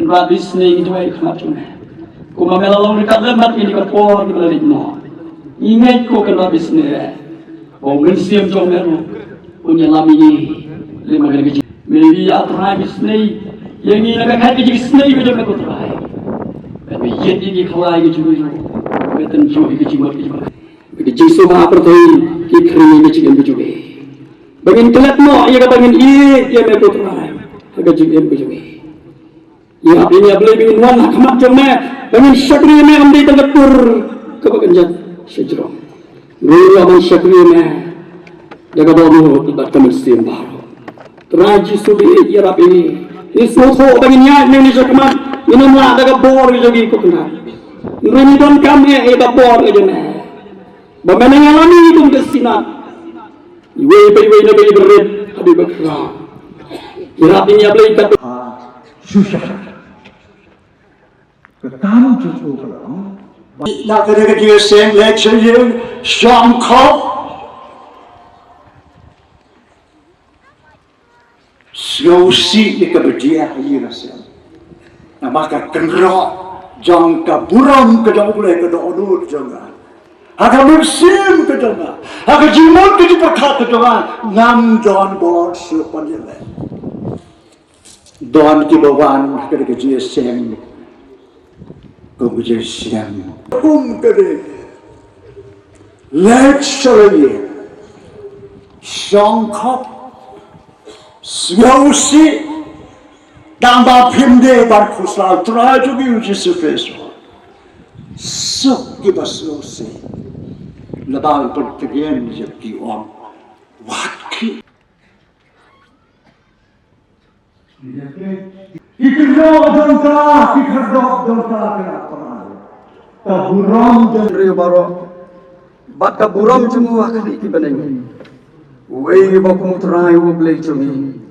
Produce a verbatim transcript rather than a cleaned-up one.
Kynrad isynei ngi duwai ha khmat jong me. Kumba me la long ryngkat lem bad ngi ha kine ki por kiba la leit noh. Ngi ngeit ko Kynrad isynei, ba u Mynsiem jong me ruh un ïalam ïa ngi lem bad ka jing. Me la ïa Trai isynei ïa ngi na ka khat ka jingisynei ka jong me ko Trai. Bad me ïeit ïa ngi, khlaiñ ka jong ngi ruh, me tynjuh ïa ka jingmut ka jingpyrkhat. Ka jingsngewbha pyrthei ki khring ïa ka jingim ka jong ngi. Ba ngin klet noh ïa kaba ngin ïeit ïa me ko Trai ha ka jingim ka jong ngi. Ïarap ïa ngi, A Blei, ba ngin wan ha khmat jong me, ba ngin shakri ïa me, ym dei tang ka tur kaba kynjat shajrong, hynrei ruh ban shakri ïa me da ka dohnud bad ka mynsiem baroh. Trai Jisu ba ïeit, ïarap ïa ngi. Ngi sngewthuh ba ngin ïaid nangne shakhmat ngin ym lah da ka bor ka jong ngi ko Kynrad, hynrei ngi donkam eh ïa ka bor ka jong me, ba me nang ïalam ïa ngi kum ka Synod, iwei pa iwei, na ba ïa barit haduh ba khraw. Ïarap ïa ngi, A Blei, ka. Ha, shisha. Ka kam jong u ka long. Na ka dei ka jingïaseng leit sha ïing shongkop. Sngewsih ïa kaba jia ha ïing ha sem. Namar ka kynroh jong ka burom ka jong U Blei, ka dohnud jong nga, ha ka mynsiem ka jong nga, ha ka jingmut ka jingpyrkhat ka jong nga, ngam don bor shuh ban ïaleh. Don kiba wan ha ka dei ka jingïaseng, kum ka jingïaseng, kum ka dei leit sha la ïing shongkop, sngewsih, tang ba phim dei ban khuslai Trai jong ngi U Jisu Khrist. Suk kiba sngewsih, la ba pyntngen ïa ki, ong, wat ki. Ki kynroh jong ka, ki khyrdop jong ka, ka la pynang ka burom jong u briew baroh, bad ka burom jong u ha khmih ki bneng. Uei uba kum U Trai U Blei jong ngi.